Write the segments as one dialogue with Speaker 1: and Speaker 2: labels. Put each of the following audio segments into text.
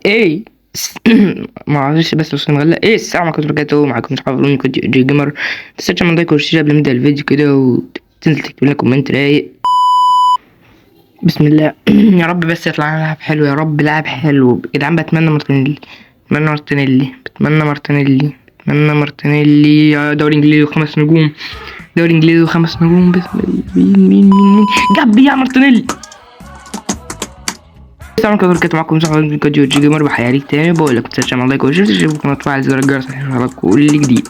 Speaker 1: ايه معلش بس وصلنا مغلق. ايه السلام عليكم ورحمة الله وبركاته، معاكم مش عارف كنت جي جيمر. متنساش تعمل like و share قبل ما نبدا الفيديو كده، وتنزل تكتب لنا comment رايق. بسم الله. يا رب بس يطلع لنا لاعب حلو، يا رب لاعب حلو يا جدعان. بتمنى مارتينيلي، بتمنى مارتينيلي، بتمنى مارتينيلي، بتمنى مارتينيلي. يا دوري انجليزي وخمس نجوم، دوري انجليزي وخمس نجوم. بسم الله. مين مين مين مين جاب يا مارتينيلي. السلام عليكم ورحمة الله، معكم صاحب الفيديو جي جيمر. بحياليك تاني بقول لك متنساش تعمل like و share وتشترك وتفعل زر الجرس عشان يوصلك كل جديد.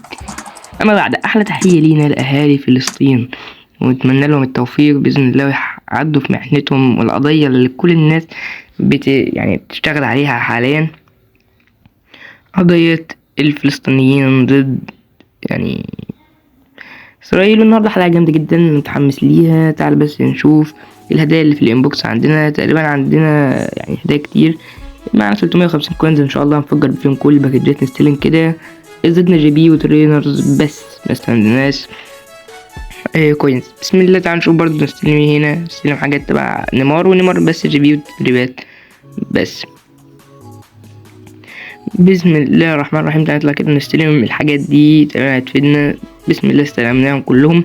Speaker 1: اما بعد، احلى تحية لينا لاهالي فلسطين، ونتمنى لهم التوفيق باذن الله ويعدوا في محنتهم والقضية اللي كل الناس يعني بتشتغل عليها حاليا، قضية الفلسطينيين ضد يعني اسرائيل. النهارده حلقة جامدة جدا متحمس ليها. تعال بس نشوف الهدايا اللي في ال inbox. عندنا تقريبا يعني هدايا كتير، معانا 350 coins ان شاء الله هنفجر فيهم كل باكجات. نستلم كده زدنا GP و trainers بس ما استلمناش coins. بسم الله. تعال نشوف برضو نستلم ايه هنا. نستلم حاجات تبع نيمار ونيمار بس، GP وتدريبات بس. بسم الله الرحمن الرحيم. تعالى نطلع كده نستلم الحاجات دي، تمام هتفيدنا. بسم الله استلمناهم كلهم.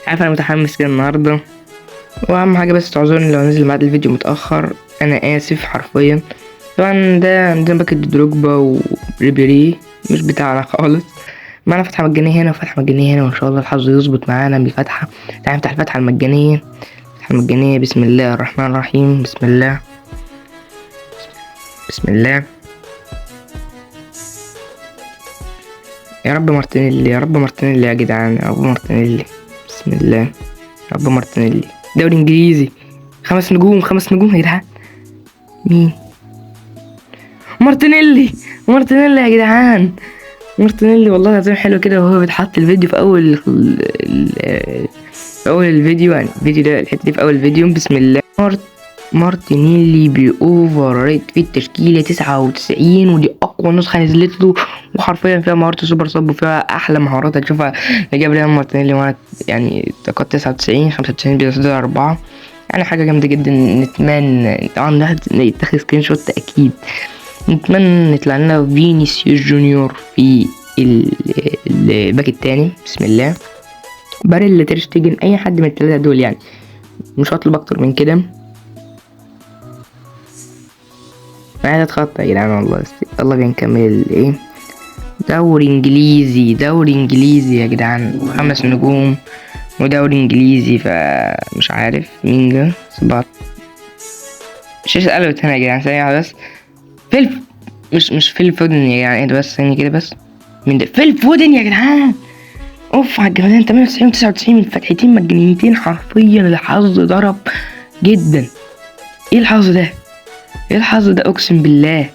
Speaker 1: عارف انا متحمس كده النهارده، واهم حاجة بس تعذرني لو نزل ميعاد الفيديو متاخر، انا اسف حرفيا. طبعا ده عندنا package دروجبا وريبيري مش بتاعنا خالص. معانا فتحه مجانية هنا وفتحه مجانية هنا، وان شاء الله الحظ يظبط معانا بالفتحة. تعالى نفتح الفتحة المجانية، الفتحة المجانية. بسم الله الرحمن الرحيم. بسم الله، بسم الله. يا رب مارتينيلي، يا رب مارتينيلي يا جدعان، يا رب مارتينيلي. بسم الله، يا رب مارتينيلي. دوري انجليزي 5 نجوم، 5 نجوم يا جدعان. مين؟ مارتينيلي، مارتينيلي يا جدعان، مارتينيلي. والله العظيم حلو كده وهو بيتحط الفيديو في اول في اول الفيديو، يعني الفيديو ده الحتة دي في اول الفيديو. بسم الله. مارتينيلي ب overrated في التشكيلة 99، ودي اقوى نسخه نزلت له، وحرفيا فيها مهارة super sub وفيها احلى مهارات هتشوفها لجابرييل مارتينيلي. وانا يعني طاقات 99، 95 بيصدر 4، يعني حاجة جامدة جدا. نتمنى طبعا ده يتاخد screenshot اكيد. نتمنى يطلع لنا فينيسيوس جونيور في ال pack التاني. بسم الله. باريلا، تير شتيجن، اي حد من التلاتة دول، يعني مش هطلب اكتر من كده. انا عايز اتخطى يا جدعان والله، بس يلا بينا نكمل الايه. دوري انجليزي، دوري انجليزي يا جدعان، 5 نجوم ودوري انجليزي، فمش عارف مين ده. 7 الشاشة قلبت هنا يا جدعان، ثانية واحدة بس. فيل مش فيل فودن يا جدعان، ايه ده بس ثانية كده بس. مين ده؟ فيل فودن يا جدعان. اوف على الجمدان. 98 و99 من فتحتين مجانيتين، حرفيا الحظ ضرب جدا. ايه الحظ ده؟ ايه الحظ ده؟ اقسم بالله.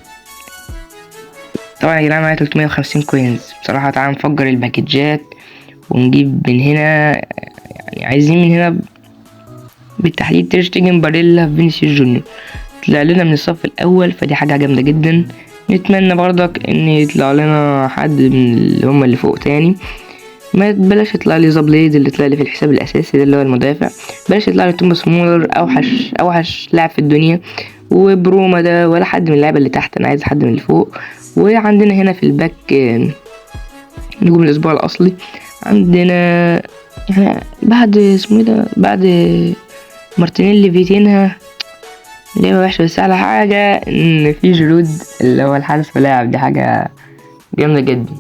Speaker 1: طبعا يا جدعان معايا 350 coins بصراحة. تعالى نفجر الباكجات ونجيب من هنا، يعني عايزين من هنا بالتحديد تير شتيجن، باريلا، فينيسيوس جونيور. طلع لنا من الصف الاول، فدي حاجة جامدة جدا. نتمنى برضك ان يطلع لنا حد من اللي هم اللي فوق تاني. ما بلاش يطلع لي زابليد اللي طلع لي في الحساب الاساسي ده اللي هو المدافع، بلاش يطلع لي توماس مولر اوحش لاعب في الدنيا، وبروما ده، ولا حد من اللعيبة اللي تحت. انا عايز حد من اللي فوق. وعندنا هنا في ال pack نجوم الاسبوع الاصلي، عندنا يعني بعد اسمه ايه ده، بعد مارتينيلي فيتينها لعبة وحشة، بس على حاجة إن في جرود اللي هو الحارس ولاعب، دي حاجة جامدة جدا.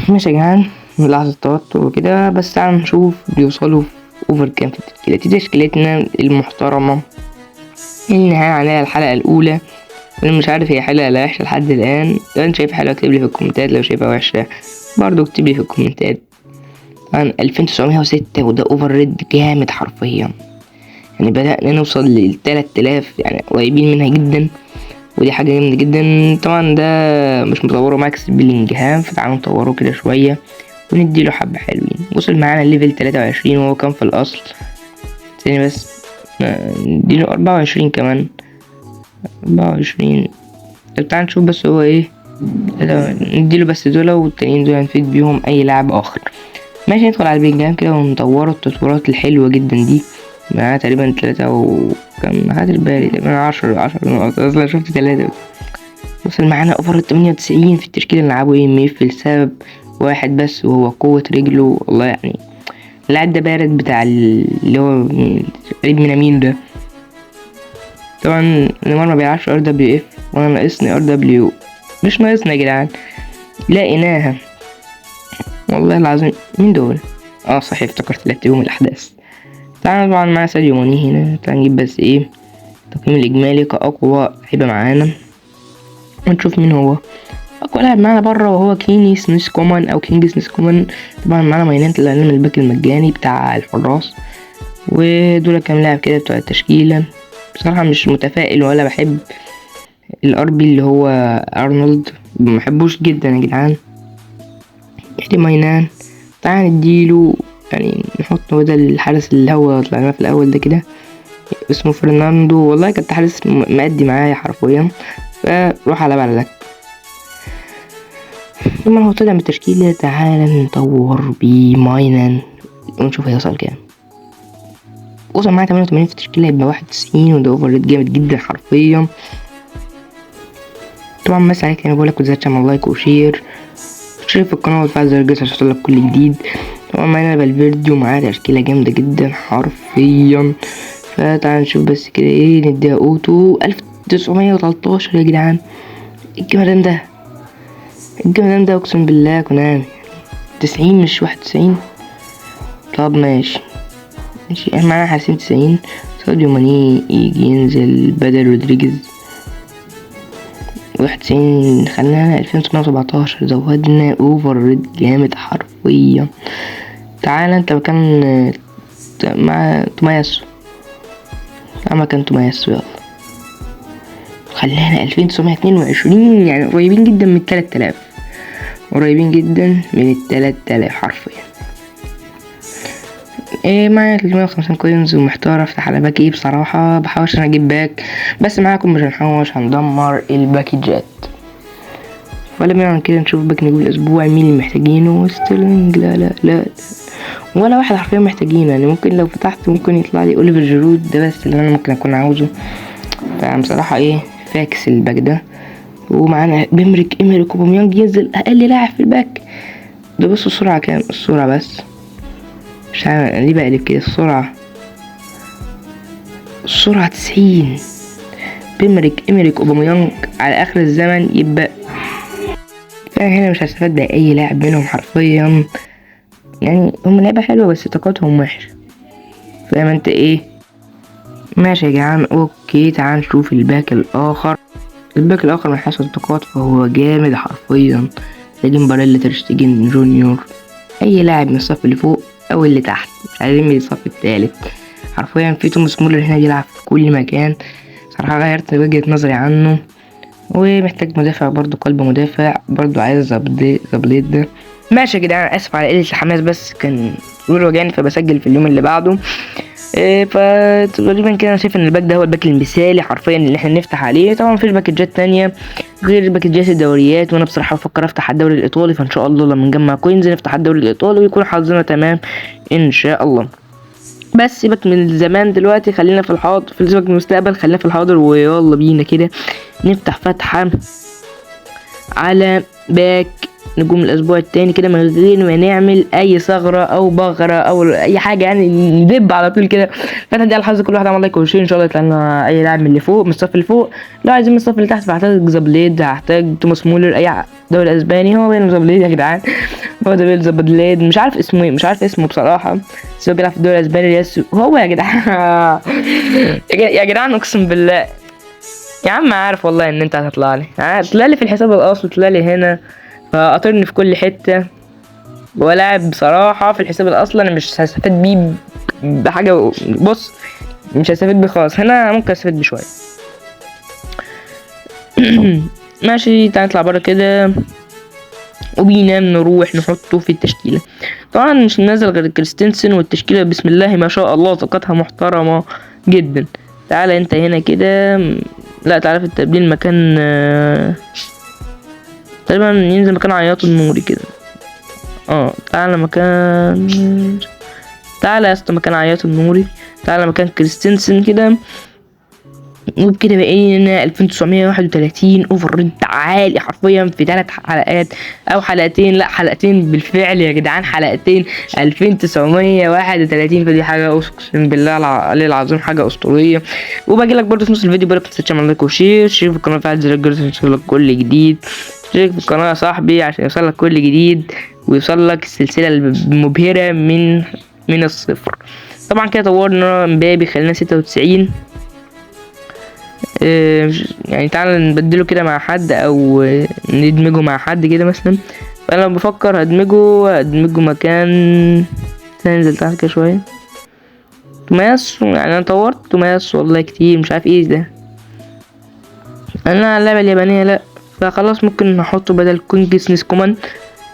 Speaker 1: ماشي يا جدعان، لحظة توتر وكده، بس تعالوا نشوف بيوصلوا في over كام في التشكيلة. دي تشكيلتنا المحترمة النهاية عليها الحلقة الأولى. أنا مش عارف هي حلقة ولا وحشة لحد الآن. لو أنت شايفها حلوة اكتب لي في الكومنتات، لو شايفها وحشة برضو اكتب لي في الكومنتات. طبعا 2906، وده overrated جامد حرفيا، يعني بدأنا نوصل للتلات آلاف، يعني قريبين منها جدا، ودي حاجة جامدة جدا. طبعا ده مش مطوره max بلينجهام، فتعالوا نطوره كده شوية ونديله حبة حلوين. وصل معانا level 23 وهو كان في الأصل ثاني بس، نديله 24 كمان، 24. طب تعالى نشوف بس هو ايه، نديله بس دول والتانيين دول هنفيد بيهم أي لاعب آخر. ماشي، ندخل على بلينجهام كده ونطوره التطويرات الحلوة جدا دي. معاه تقريبا 3 وكم، ما خدتش بالي، تقريبا 10 نقط اصلا، شفت 3. وصل معانا over 98 في التشكيلة اللي لعبه MF لسبب واحد بس، وهو قوة رجله. والله يعني اللاعب ده بارد بتاع اللي هو قريب من امين ده. طبعا نيمار ما بيلعبش RWF، وانا ناقصني RW، مش ناقصنا يا جدعان، لقيناها والله العظيم. مين دول؟ صحيح افتكرت لعبت بيهم الاحداث. تعالى طبعا مع ساديو ماني هنا، تعالى نجيب بس ايه التقييم الاجمالي كاقوى لعيبه معانا، ونشوف مين هو اقوى لاعب معانا بره، وهو كيني سميث كومان او كينج سميث كومان. طبعا معانا ماينان طلع لنا ال pack المجاني بتاع الحراس، ودول كام لاعب كده بتوع التشكيله. بصراحه مش متفائل ولا بحب ال RB اللي هو ارنولد، ما بحبوش جدا يا جدعان. ادي ماينان، تعال نديله يعني نحطه بدل الحارس اللي هو طلعنا في الاول ده كده، اسمه فرناندو. والله كنت حارس مأدي معايا حرفيا، فروح على بالك. ثم هو طلع من التشكيلة، تعالى نطور بماينان ونشوف هيوصل كام. وصل معايا 88 في التشكيلة، يبقى 91، وده over rate جامد جدا حرفيا. طبعا بس عليك يعني بقولك متنساش تعمل like و share، وتشترك في القناة وتفعل زر الجرس عشان يوصلك كل جديد. طبعا معانا فالفيردي ومعاه تشكيلة جامدة جدا حرفيا. فتعال نشوف بس كده ايه، نديها auto 1913 يا جدعان. الجمدان ده، الجمدان ده اقسم بالله كونامي 90 مش 91. طب ماشي ماشي، احنا معانا حارسين 90. ساديو ماني يجي ينزل بدل رودريجيز 91، خلينا 2917، زودنا over rate جامد حرفيا. تعالى انت مكان مع توماسو، تعالى مكان توماسو، يلا خلينا 2922، يعني قريبين جدا من 3000، قريبين جدا من 3000 حرفيا. ايه معايا 350 coins، ومحتار افتح على pack ايه بصراحة. بحاول عشان اجيب pack، بس معاكم مش هنحوش، هندمر الباكجات. ولا بنعمل كده، نشوف pack نجوم الاسبوع مين اللي محتاجينه. ستيرلينج لا لا لا، ولا واحد حرفيا محتاجينه. يعني ممكن لو فتحت ممكن يطلع لي اوليفر جيرود، ده بس اللي انا ممكن اكون عاوزه. فبصراحة ايه فاكس ال pack ده. ومعانا بيمريك ايمريك اوباميانج ينزل اقل لاعب في ال pack ده. بصوا السرعة كام، السرعة بس مش عارف ليه بقلب كده. السرعة، السرعة 90. بيمريك ايمريك اوباميانج على اخر الزمن. يبقى فانا هنا مش هستفاد باي لاعب منهم حرفيا. يعني هم لعيبة حلوة بس طاقتهم وحشة، فاهم انت ايه؟ ماشي يا جدعان okay. تعال نشوف ال pack الاخر. ال pack الاخر من حيث الطاقات فهو جامد حرفيا. تلاقي باريلا، ترشتيجن جونيور، اي لاعب من الصف اللي فوق او اللي تحت، مش عايزين من الصف التالت حرفيا. في توماس مولر هنا بيلعب في كل مكان، صراحة غيرت وجهة نظري عنه. ومحتاج مدافع برضو، قلب مدافع برضو، عايز زبليت ده. ماشي يا جدعان، اسف على قلة الحماس، بس كان زوري وجعني فبسجل في اليوم اللي بعده. فتقريبا كده انا شايف ان ال pack ده هو ال pack المثالي حرفيا اللي احنا نفتح عليه. طبعا مفيش باكجات تانية غير باكجات الدوريات، وانا بصراحة بفكر افتح على الدوري الايطالي، فان شاء الله لما نجمع coins نفتح على الدوري الايطالي ويكون حظنا تمام ان شاء الله. بس سيبك من زمان دلوقتي، خلينا في الحاضر، في سيبك من المستقبل، خلينا في الحاضر. ويلا بينا كده نفتح فتحة على pack نجوم الاسبوع التاني كده من غير ما نعمل اي ثغرة او بغرة او اي حاجة، يعني ندب على طول كده. الفتحة دي على الحظ، كل واحد عمل like و share، ان شاء الله يطلع لنا اي لاعب من اللي فوق، من الصف اللي فوق. لو عايزين من الصف اللي تحت فهحتاج زابليد، هحتاج توماس مولر، اي دوري اسباني. هو بين زابليد يا جدعان، هو ده بين زابليد، مش عارف اسمه ايه، مش عارف اسمه بصراحة، بس هو بيلعب في الدوري الاسباني. يس هو يا جدعان يا جدعان اقسم بالله يا عم، عارف والله ان انت هتطلع لي، طلع لي في الحساب الاصلي، طلع لي هنا، فقاطرني في كل حتة. ولاعب بصراحة في الحساب الأصلي أنا مش هستفاد بيه بحاجة، بص مش هستفاد بيه خالص. هنا ممكن استفاد بيه شوية. ماشي، تعال نطلع بره كده وبينا نروح نحطه في التشكيلة. طبعا مش نازل غير كريستنسن، والتشكيلة بسم الله ما شاء الله طاقتها محترمة جدا. تعالى انت هنا كده، لا تعالى في التبديل مكان، تقريبا ينزل مكان عياط النوري كده. تعالى مكان، تعالى يا اسطى مكان عياط النوري. تعالى مكان كريستنسن كده. وبكده بقينا 2931 over عالي حرفيا في 3 حلقات او حلقتين، لا حلقتين بالفعل يا جدعان، حلقتين 2931. فدي حاجة اقسم بالله العلي العظيم حاجة اسطورية. وباجي لك برده في نص الفيديو بقول لك ما تنساش تعمل like و share، share في القناة وفعل زر الجرس عشان يوصلك كل جديد. اشترك في القناة يا صاحبي عشان يوصلك كل جديد ويوصلك السلسلة المبهره من الصفر. طبعا كده طورنا مبابي خلينا 96. يعني تعالى نبدله كده مع حد او ندمجه مع حد كده مثلا. فانا بفكر هدمجه مكان، ننزل تحت كده شوية توماس. يعني انا طورت توماس والله كتير، مش عارف ايه ده، انا اللعبة اليابانية لا، فخلاص ممكن نحطه بدل كونجسنس كومان.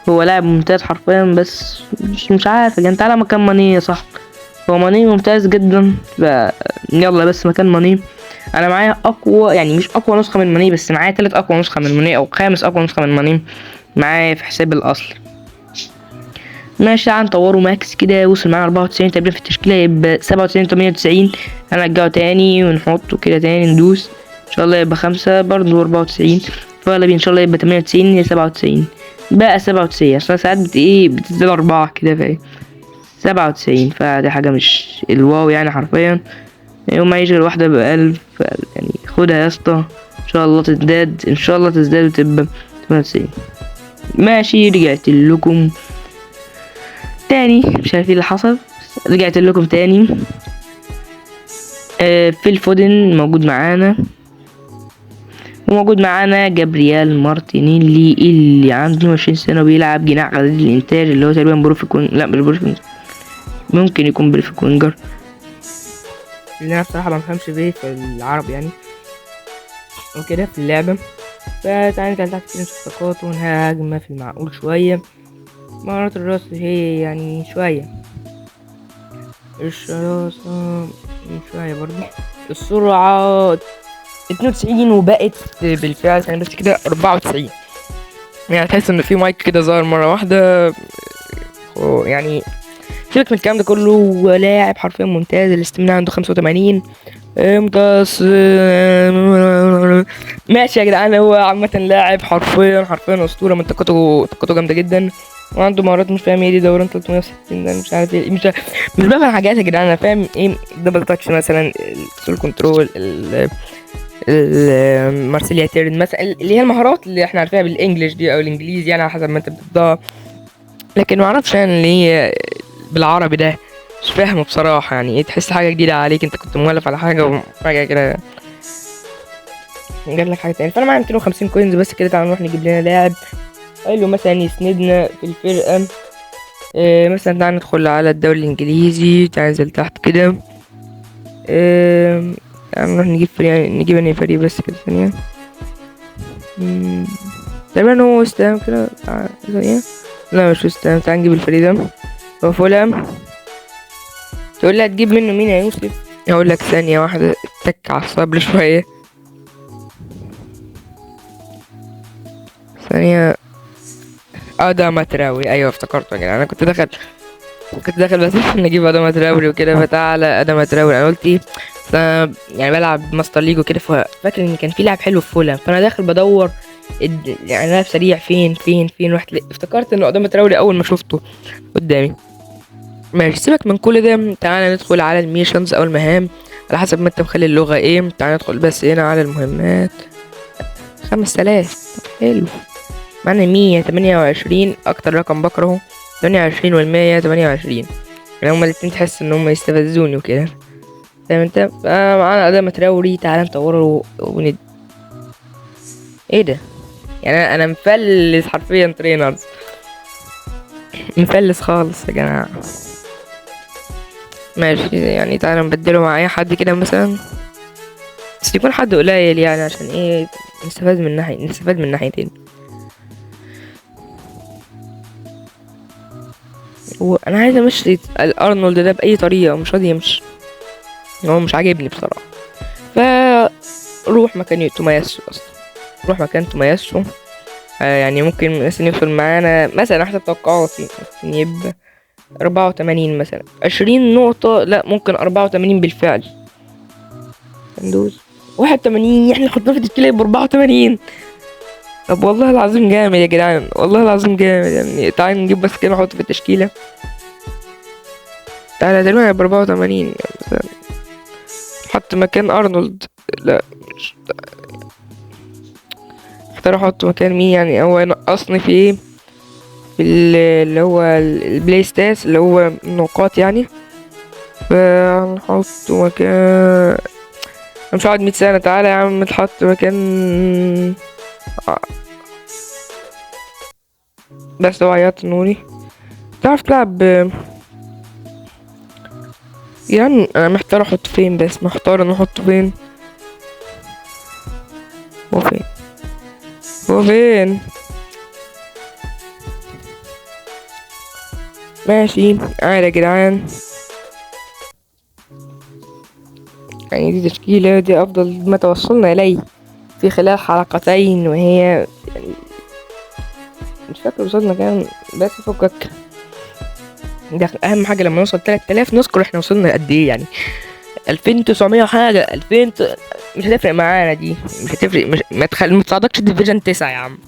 Speaker 1: هو لاعب ممتاز حرفيا بس مش عارف يعني. تعالى مكان ماني يا صاحبي، هو ماني ممتاز جدا، يلا بس مكان ماني. انا معايا اقوى، يعني مش اقوى نسخه من ماني، بس معايا 3 اقوى نسخه من ماني او 5 اقوى نسخه من ماني معايا في حساب الاصل. ماشي تعالى نطوره max كده، وصل معانا 94 تقريبا في التشكيلة، يبقى 97 98. هنرجعه تاني ونحطه كده تاني، ندوس ان شاء الله يبقى 5 برضه 94. فيلا بينا ان شاء الله يبقى 98 يا 97، بقى 97 عشان ساعات بتزيد 4 كده، فاهم 97. فدي حاجة مش ال wow يعني حرفيا. يوم ما يجي واحدة ب1000 يعني، خدها يا اسطى ان شاء الله تزداد، ان شاء الله تزداد وتبقى 98. ماشي رجعت لكم تاني، مش عارف ايه اللي حصل، رجعت لكم تاني. في الفودن موجود معانا، وموجود معانا جابرييل مارتينيلي اللي عنده 22 سنة وبيلعب جناح غزير الإنتاج، اللي هو تقريبا perfect wing، لا مش perfect، ممكن يكون perfect winger، لأن أنا بصراحة ما بفهمش فيه في العرب يعني وكده في اللعبة. فتعالى نتعلم تحت كده نشوف طاقاته ونهاجمة في المعقول شوية. مهارات الراس هي يعني شوية، الشراسة شوية برضو، السرعة 92 وبقت بالفعل يعني بس كده 94. يعني تحس ان في مايك كده ظهر مرة واحدة يعني. سيبك من الكلام ده كله، ولاعب حرفيا ممتاز، ال stamina عنده 85 ممتاز. ماشي يا جدعان، هو عامة لاعب حرفيا حرفيا اسطورة، من طاقته جامدة جدا، وعنده مهارات مش فاهم ايه دي، دوران 360 ده مش عارف ايه، مش بفهم حاجات يا جدعان. انا فاهم ايه double touch مثلا، ال sole control، المارسيليا turn مثلا، اللي هي المهارات اللي احنا عارفينها بال English دي او الانجليزي يعني على حسب ما انت بتبدأها، لكن ما اعرفش يعني اللي هي بالعربي ده مش فاهمه بصراحة. يعني ايه، تحس حاجة جديدة عليك، انت كنت مولف على حاجة وفجاة كده جاب لك حاجة تانية. فانا معايا 250 coins بس كده. تعالوا نروح نجيب لنا لاعب حلو مثلا يسندنا في الفرقة. مثلا تعالى ندخل على الدوري الانجليزي، تعالى ننزل تحت كده. تعالى نروح نجيب فريق، نجيب انهي فريق بس كده ثانية. تقريبا هو وست هام كده، تعالى ثانية، لا مش وست هام، تعالى نجيب الفريق ده هو فولهام. تقول لي هتجيب منه مين يا يوسف؟ اقول لك ثانية واحدة، اتك على الصبر شوية ثانية. ادام تراوري، ايوه افتكرته يا جدعان، انا كنت داخل بس نجيب ادام تراوري وكده. فتعالى ادام تراوري، انا قلت ايه، انا يعني بلعب Master League وكده، ففاكر ان كان في لاعب حلو في فولهام، فانا داخل بدور يعني لاعب سريع فين فين فين، رحت افتكرت انه ادام تراوري اول ما شفته قدامي. ماشي سيبك من كل ده، تعالى ندخل على ال missions او المهام على حسب ما انت مخلي اللغة ايه. تعالى ندخل بس هنا على المهمات. 5000، طب حلو، معانا 128، اكتر رقم بكرهه 28 وال128، يعني هما الاتنين تحس ان هما يستفزوني وكده، فاهم انت. معانا ادام تراوري، تعالى نطوره وند ايه ده، يعني انا مفلس حرفيا، trainers مفلس خالص يا جماعة. ماشي يعني تعالى نبدله مع اي حد كده مثلا، بس يكون حد قليل يعني عشان ايه نستفاد من ناحية، نستفاد من ناحيتين. وانا عايز امشي الارنولد ده باي طريقه، مش راضي يمشي، هو مش عاجبني بصراحة. فروح مكان تومياسو اصلا، روح مكان تومياسو. يعني ممكن مثلا يوصل معانا مثلا حسب توقعاتي ممكن يبقى 84 مثلا، 20 نقطة، لا ممكن 84 بالفعل. ندوس 81، احنا حطيناه في التشكيلة ب 84. طب والله العظيم جامد يا جدعان، والله العظيم جامد يعني. تعال نجيب بس كده نحطه في التشكيلة. تعالى تقريبا ب 84 مثلا، حط مكان ارنولد، لا مش اختار احط مكان مين يعني، هو ينقصني في ايه؟ في اللي هو ال play stats اللي هو النقاط يعني. فنحطه مكان، انا مش هقعد 100 سنة. تعالى يا عم اتحط مكان، بس هو عيط نوري. تعرف تلعب يعني؟ انا محتار احط فين، بس محتار انا احطه فين. هو فين؟ هو فين؟ ماشي عادي يا جدعان، يعني دي تشكيلة، دي افضل ما توصلنا اليه في خلال حلقتين، وهي يعني مش فاكر وصلنا كام، بس فكك ده اهم حاجة لما نوصل 3000 نذكر احنا وصلنا قد ايه، يعني 2900 وحاجة، 2000 مش هتفرق معانا دي، مش هتفرق، مش ما تصعدكش division 9 يا عم.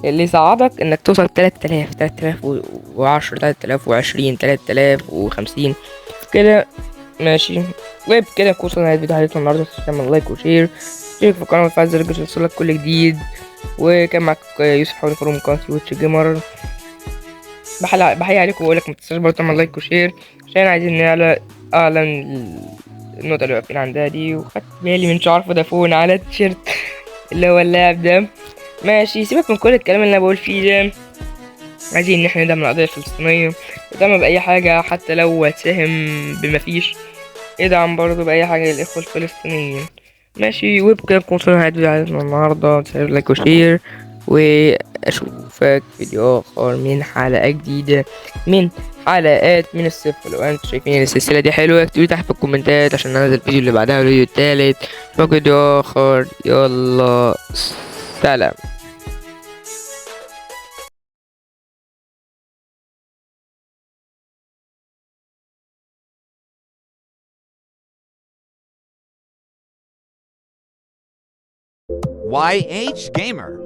Speaker 1: اللي يصعدك انك توصل 3000، 3010، 3020، 3050 كده ماشي. وبكده نكون وصلنا لنهاية فيديو حلقتنا النهارده. تعمل like و share، اشترك في القناة وتفعل زر الجرس يوصلك كل جديد. وكان معاك يوسف حوري فاروق من قناة يوتش جيمر. بحيي عليكم وأقول لك ما تنساش برضه تعمل like و share عشان عايزين نعلى أعلى النقطة اللي واقفين عندها دي. وخدت بالي من شعر فودافون على التيشيرت اللي هو اللاعب ده. ماشي، سيبك من كل الكلام اللي أنا بقول فيه ده. عايزين إن إحنا ندعم القضية الفلسطينية، ندعم بأي حاجة حتى لو هتساهم بما فيش، ادعم برضه بأي حاجة للإخوة الفلسطينيين. ماشي، وبكده نكون وصلنا لنهاية فيديو حلقتنا النهاردة. متنساش like و share، وأشوفك فيديو آخر من حلقة جديدة من حلقات من الصفر. لو انتوا شايفين السلسلة دي حلوة اكتبوا تحت في الكومنتات عشان ننزل الفيديو اللي بعدها والفيديو التالت. اشوفك فيديو آخر، يلا سلام.
Speaker 2: YH Gamer.